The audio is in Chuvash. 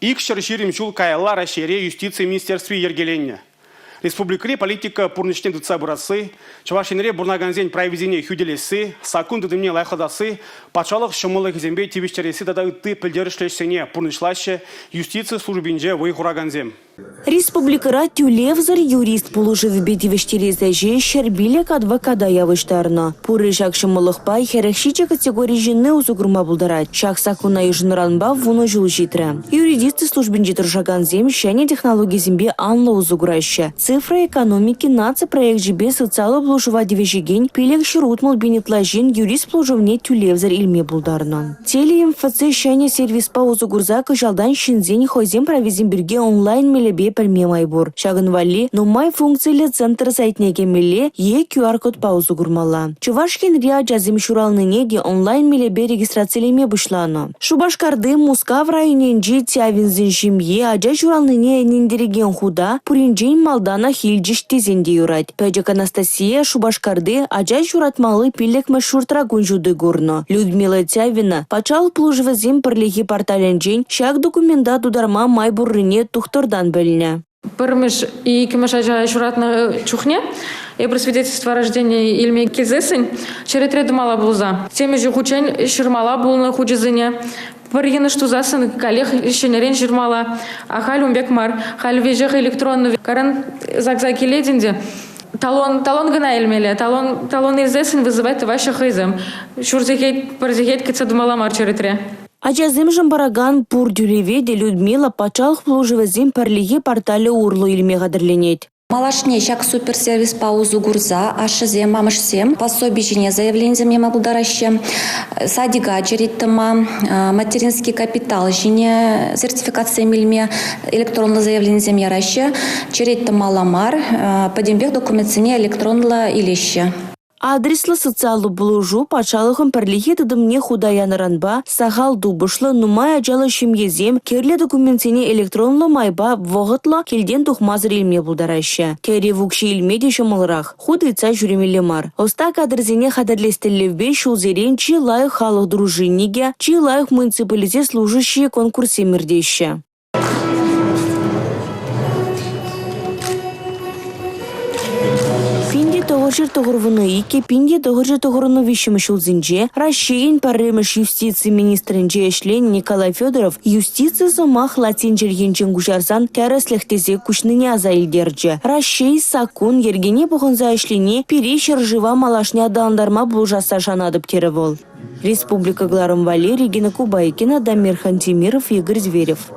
220 ҫул каялла Раҫҫейре юстици министерстви йӗркеленнӗ. Республикӑри политика пурнӑҫне тытса пырасси, Чӑваш Енре пурӑнакансен прависене хӳтӗлесси, саккун тытӑмне лайӑхлатасси, патшалӑх ҫӑмӑллӑхӗсемпе тивӗҫтересси тата ытти пӗлтерӗшлӗ ӗҫсене пурнӑҫлаҫҫӗ юстици службинче вӑй хуракансем. Республикӑра тӳлевсӗр юрист пулӑшӑвӗпе тивӗҫтерес ӗҫе 105 адвоката явӑҫтарнӑ. Пурӗ ҫак ҫӑмӑллӑхпа 47 категори ҫынни усӑ курма пултарать. Ҫак саккуна йышӑннӑранпа вунӑ ҫул ҫитрӗ. Юридици службинче тӑрӑшакансем ҫӗнӗ технологисемпе анлӑ усӑ кураҫҫӗ. Цифра экономики наци проекчӗпе социаллӑ пулӑшӑва тивӗҫекен 560 пин ытла ҫын юрист пулӑшӑвне тӳлевсӗр илме пултарнӑ. Теле-МФЦ ҫӗнӗ сервиспа усӑ курса кӑҫалтан ҫынсен хӑйсен прависем пирки онлайн мелӗпе пӗлме май пур. Ҫакӑн валли нумай функциллӗ центр сайтне кӗмелле е QR-кодпа усӑ курмалла. Чӑваш Енре ачасем ҫуралнине те онлайн мелӗпе регистрацилеме пуҫланӑ. Шупашкарти Мускав районӗнчи Тявинсен ҫемйи ача ҫуралнине ӗнентерекен хута пуринчен малтанах илчӗҫ тесен те юрать. Пӗчӗк Анастасия Шупашкарти ача ҫуратмалли пиллӗкмӗш ҫуртра кун ҫути курнӑ. Людмила Тявина патшалӑх пулӑшӑвӗсен пӗрлехи порталӗнчен ҫак документа тутарма май пуррине тухтӑртан пӗлнӗ. Пӗрмӗш иккӗмӗш ача ҫуратнӑ чухне эпир свидетельство о рождении илме килсессӗн черетре тӑмалла пулса темиҫе хутчен ҫырмалла пулнӑ хучӗсене. Пӗр йӑнӑш тусассӑн каллех ҫӗнӗрен ҫырмалла. А халь ун пек мар. Халь веҫех электронный. Каран ЗАГСа килет ӗнтӗ. Талон, талон кӑна илмелле. Талон, талон илсессӗн вызывать тӑваҫҫӗ хӑйсем. Ҫур сехет, пӗр сехет кӗтсе тӑмалла мар черетре. Ачасемшӗн паракан пур тӳлеве те Людмила патшалӑх пулӑшӑвӗсен пӗрлехи порталӗ урлӑ илме хатӗрленет. Малашне ҫак суперсервиспа усӑ курса ашшӗсем, амӑшсем пособи ҫине заявленисем яма пултараҫҫӗ, садика черет тӑма, материнский капитал ҫине сертификатсем илме электронлӑ заявленисем яраҫҫӗ. Черет тӑмалла мар, пӗтӗмпех документсене электронлӑ илеҫҫӗ. Адреслӑ социаллӑ пулӑшу патшалӑхӑн пӗрлехи тытӑмне хута янӑранпа сахал тупӑшлӑ, нумай ачаллӑ ҫемьесем кирлӗ документсене электронлӑ майпа вӑхӑтлӑ, килтен тухмасӑр илме пултараҫҫӗ. Тӗрев укҫи илме те ҫӑмӑлрах, хут ыйтса ҫӳремелле мар. Ӑста кадрсене хатӗрлес тӗллевпе ҫулсерен чи лайӑх халӑх дружинникӗ, чи лайӑх муниципалитет служащийӗ конкурссем иртеҫҫӗ. 1992-1993 ҫулсенче Раҫҫейӗн пӗрремӗш юстици министрӗнче ӗҫленӗ Николай Федоров юстици сӑмах латин чӗлхинчен куҫарсан тӗрӗслӗх тесе куҫнине аса илтерчӗ. Раҫҫей саккун йӗркине пӑхӑнса ӗҫлени пире ҫӗршыва малашне аталантарма пулӑшасса шанатӑп терӗ вӑл. Республика кӑларӑм валли Регина Кубайкина, Дамир Хантимиров, Игорь Зверев.